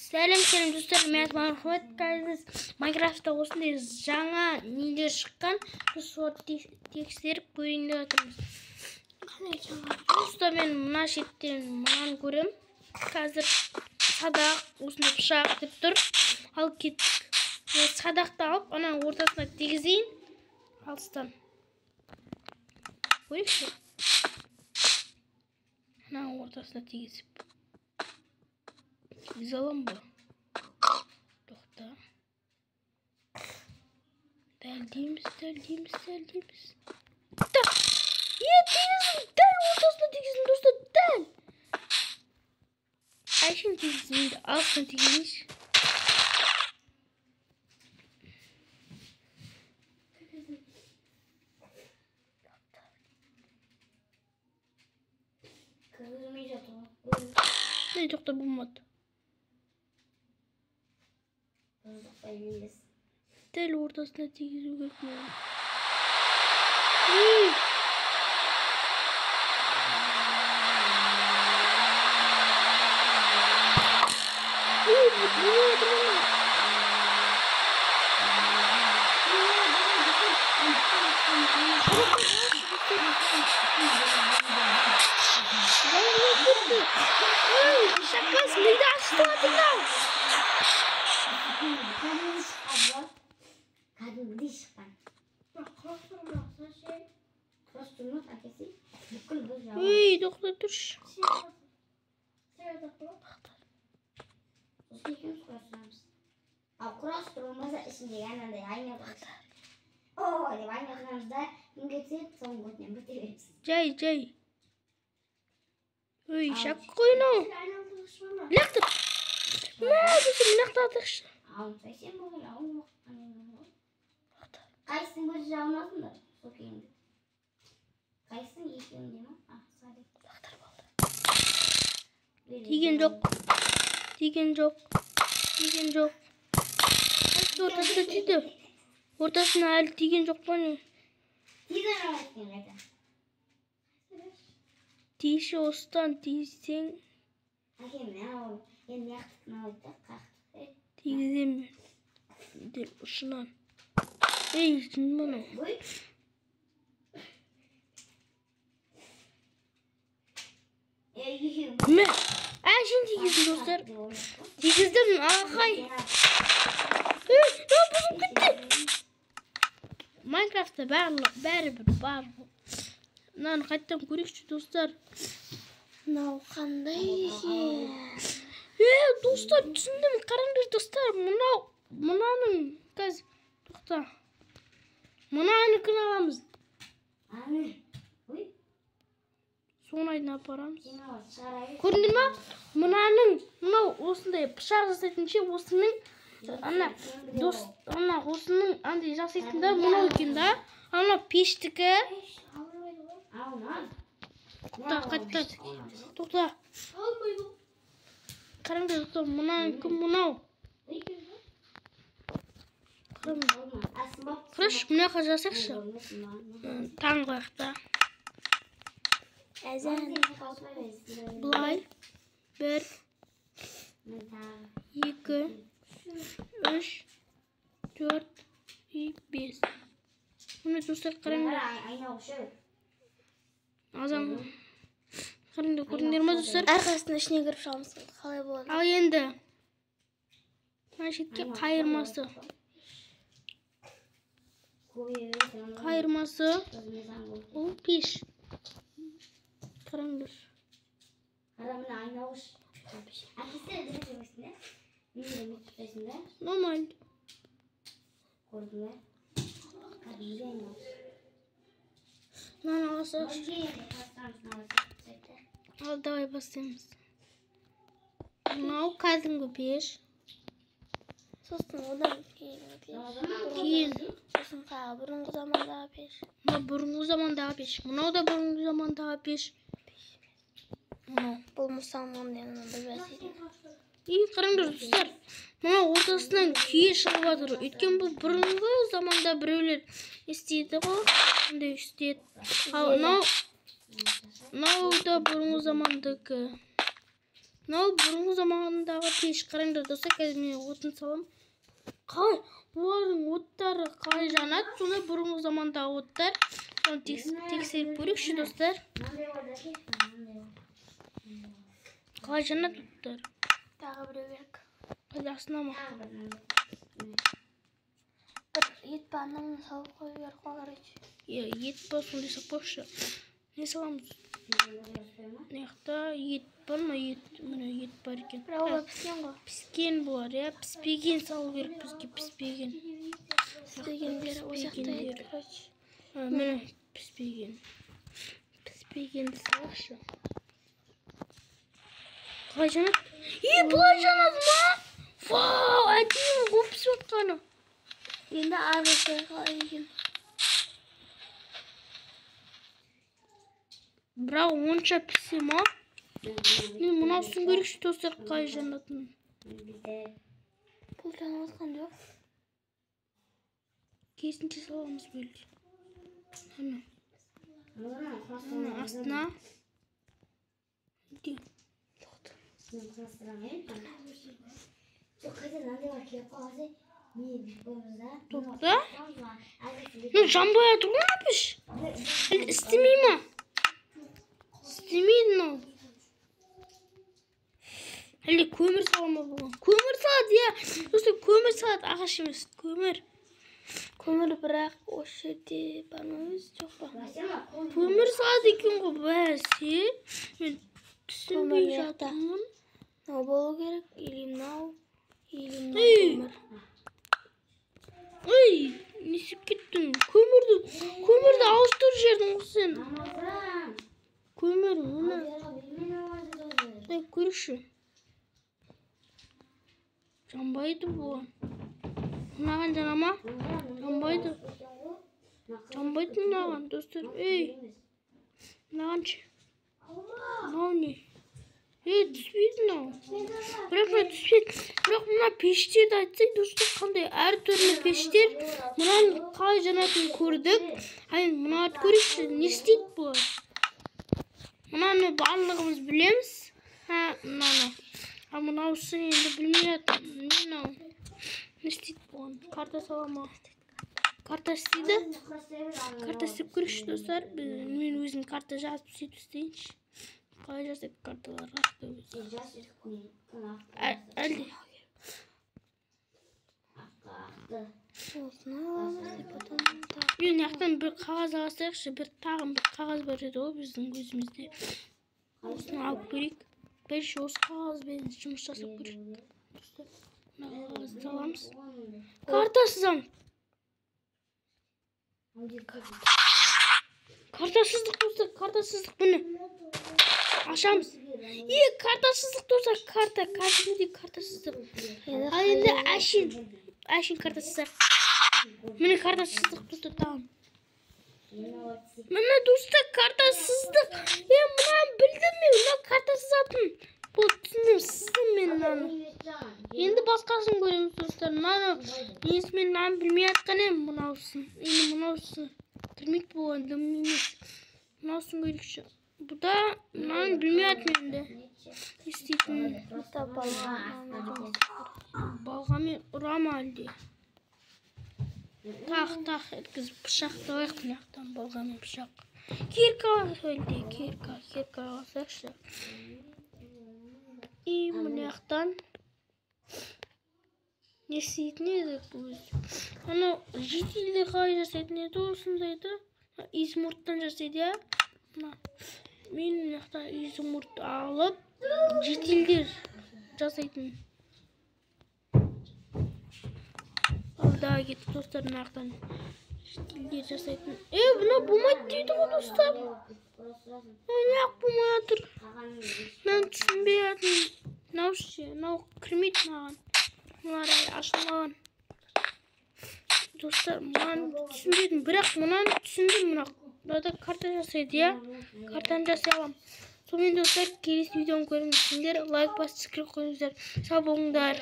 Сәлем сәлем достар, мен Мархабат. Қазір Майнкрафтта осындай жаңа нелер шыққан, біз соларды тексеріп көрейін деп жатырмыз. Қандай жаңа? Просто мен мына шеттен мынаны көрем. Қазір садақ, осындай пышақ деп тұр. Ал кеттік. Мен садақты алып, ана ортасына тигізейін. Алыстан. Көрейікші. Ана ортасына тигізіп. Тигізе аламын ба? Тоқта. Дәлдейміз, дәлдейміз, дәлдейміз. Так. Е, тигіздім, дәл ортасына тигіздім, достар, дәл. Әшейін тигіздім, енді алыстан тигізейінші. Кіргізбей жатыр ғой. Не, тоқта, болмады. Емес. Дәл ортасына тигізу керек маған. Ей! Ей, бұл не отыр мына? Ей, шақас, миды ашытып жатыр мынау. Кәдімгі шыққан ба? Кәдімгідей шыққан. Бірақ құрастырмақса ше. Құрастырмақ әкесі бүкіл бұл жауап. Ей, тоқта тұршы. Сен айтып қой. Сосын екеуміз құрастырамыз. Ал құрастырылмаса ішіндегі анандай айна бар. О, деп айна қырамыз да, кімге түседі, соның көтінен біте береміз. Жай, жай. Ой, шақ қой мынау. Сен айналдырғыш бар ма? Лақтыр. Мә, достар, лақтырдықшы. Алынса сен бүгін ауыл ғой. Қайсының көзі жабылмасындар сол күйінде. Қайсының екеуінде ма? А, сары. Лақтырып алды. Тиген жоқ. Тиген жоқ. Тиген жоқ. Қайсысы ортасына тиді? Ортасына әлі тиген жоқ па не? Тиді анау екен қайта. Тиші осыдан тисең. Әкем, анау енді неғып мынау да, қақтық. Тигіземін. Дәл ұшынан. Ей, жын мынау. Ой. Ей, екеуі. Мә, әшейін тигіздім, достар. Тигіздім, ағай. Ей, мынау бұзылып кетті. Майнкрафтта бәрібір бар. Мынаны қайтадан көрейікші, достар. Мынау қандай екен? Е, достар, түсіндім. Қараңдар, достар, мынау, мынаның қазір тоқта. Мынаныкін аламыз. Аны. Ой. Соны айдын апарамыз. Сен ал, шығара бер. Көрдіңдер ма? Мынаның, мынау осындай пышақ жасайтын ше, осының ана дос, ана осының андай жасайтын да мынау екен да. Ана пештікі. Алмайды ғой. Ал, мынау. Тоқта, қайтта. Тоқта. Алмайды ғой. Қараңдар, достар, мынанікі мынау. Қараңдар. Қарашы, мына жаққа жасайықшы. Таң қояйық та. Әзән. Былай. 1, 2, 3, 4, 5. Міне, достар, қараңдар. Азан. Қараңдар, көрдіңдер ма, достар? Әрқайсысының ішіне кіріп шығамыз. Қалай болады? Ал енді мына шетке қайырмасы. Қайырмасы ол пеш. Қараңдар. Қара, мына айнауыш. Әкесі де жүргізсін да. Мен де бүйтіп ұстайсың да. Нормально. Көрдің бе? Кәдімгідей айнауыш. Мынаны алсақ. Мынаны Ал, давай бастаймыз. Мынау кәдімгі пеш. Сосын одан кейінгі пеш. Кейін. Сосын тағы бұрынғы замандағы пеш. Мынау бұрынғы замандағы пеш. Мынау да бұрынғы замандағы пеш. Мынау. Бұл мұсылман деген бір бәсейтін. Ей, қараңдар, достар. Мынау ортасынан күйе шығып жатыр. Өйткені бұл бұрынғы заманда біреулер істейді ғой. Андай істейді. Ал мынау да бұрынғы замандікі. Мынау бұрынғы замандағы пеш. Қараңдар, достар, қазір мен отын саламын. Қалай бұлардың оттары қалай жанады? Сонда бұрынғы замандағы оттар. Соны тексеріп көрейікші, достар. Қалай жанады оттар? Тағы біреу керек. Қайда, астына ма? Бір ет па, ананы салып қою керек қой, короче. Иә, ет па, сондай салып қояйықшы. Не саламыз? Мына жақта ет бар ма? Ет, міне, ет бар екен. Бірақ олар піскен ғой. Піскен бұлар, иә, піспеген салу керек бізге, піспеген. Піспегендері ол жақта ет, Піспегендері. короче. Міне, піспеген. Піспегенді салайықшы. Қалай жанады? Е, былай жанады ма? Вау, әдемі ғой пісіп жатқаны. Енді арғысы қалай екен? Бірақ онша пісе ма? Мен мынаусын көрейікші, достар, қалай жанатынын. Бұл жанып жатқан жоқ. Керісінше саламыз бөлді. Ана. Ана астына. Де? Тоқта. Ну, жанбай жатыр ғой мына пеш. Әлде істемей ма? Істемейді мынау. Әлде көмір сала ма бұған? Көмір салады, иә. Достар, көмір салады, ағаш емес, көмір. Көмір бірақ осы жерде бар ма өзі, жоқ па? Көмір салады екен ғой, бәсе. Мен түсінбей Көмір жақта. жатырмын. Мынау болу керек, или мынау, или мынау Ей! көмір. Ей, не істеп кеттің? Көмірді ауыстырып жібердің ғой сен. Көмір, мына. Дай көрейікші. Жанбайды бұған. Мынаған жана ма? Жанбайды. Жанбайды мынаған, достар. Ей, мынаған ше. Мынау не? Ей, түспейді мынау. Бірақ мына түспейді. Бірақ мына пештерді айтсай, достар, қандай әртүрлі пештер. Мынаның қалай жанатынын көрдік. Ал енді мынаны көрейікші, не істейді бұлар? Мынаны барлығымыз білеміз. Ха, мынаны. Ал мынаусы енді білмей жатырмын. Не мынау? Не істейді бұған? Карта сала ма? Карта істейді. Карта істеп көрейікші, достар. Мен өзім карта жазып сөйтіп істейінші. Қалай жасайды карталар? Әлде. Осыны аламыз, и потом тағы. Мен мына жақтан бір қағаз алсайықшы, бір тағы бір қағаз бар еді ғой біздің өзімізде. Осыны алып көрейік. Бірінші осы қағазбен жұмыс жасап көрейік. Достар, мына қағазды аламыз. Карта сызамыз. Карта сыздық, достар, карта сыздық, міне. Ашамыз. Е, карта сыздық, достар, карта, кәдімгідей карта сыздық. Ал енді әшейін карта сызайық. Міне карта сыздық, достар, тағы. Міне, достар, карта сыздық. Е, мынаны білдім мен, мына карта сызатын. Бұл түсіндім, сыздым мен мынаны. Енді басқасын көреміз, достар. Мынаны, несі мен мынаны білмей жатқан едім, мынаусын. Енді мынаусы кірмейді бұған, дым емес. Мынаусын көрейікші. Бұ да мынаны білмей жатырмын енді. Не істейтінін. Бұ балға. Балғамен ұра ма әлде? Тақ-тақ еткізіп пышақты алайық мына жақтан, балғамен пышақ. Кирка алайық әлде, кирка алсақшы. И мына жақтан не істейтін едік өзі? Анау жителдер қалай жасайтын еді осындайды? Изумрудтан жасайды, иә? Мына. Мен мына жақтан изумруд алып, жителдер жасайтын. Алда кетіп, достар, мына жақтан жителдер жасайтын. Е, мына болмайды дейді ғой, достар. Неғып болмай жатыр? Мен түсінбей жатырмын. Мынау ше, мынау кірмейді маған. Мыналар әлі ашылмаған. Достар, мынаны түсінбедім, бірақ мынаны түсіндім. Мына мынада карта жасайды, иә? Картаны жасай аламын. Сонымен, достар, келесі видеоны көріңіздер. Лайк басып, пікір қойыңыздар. Сау болыңдар.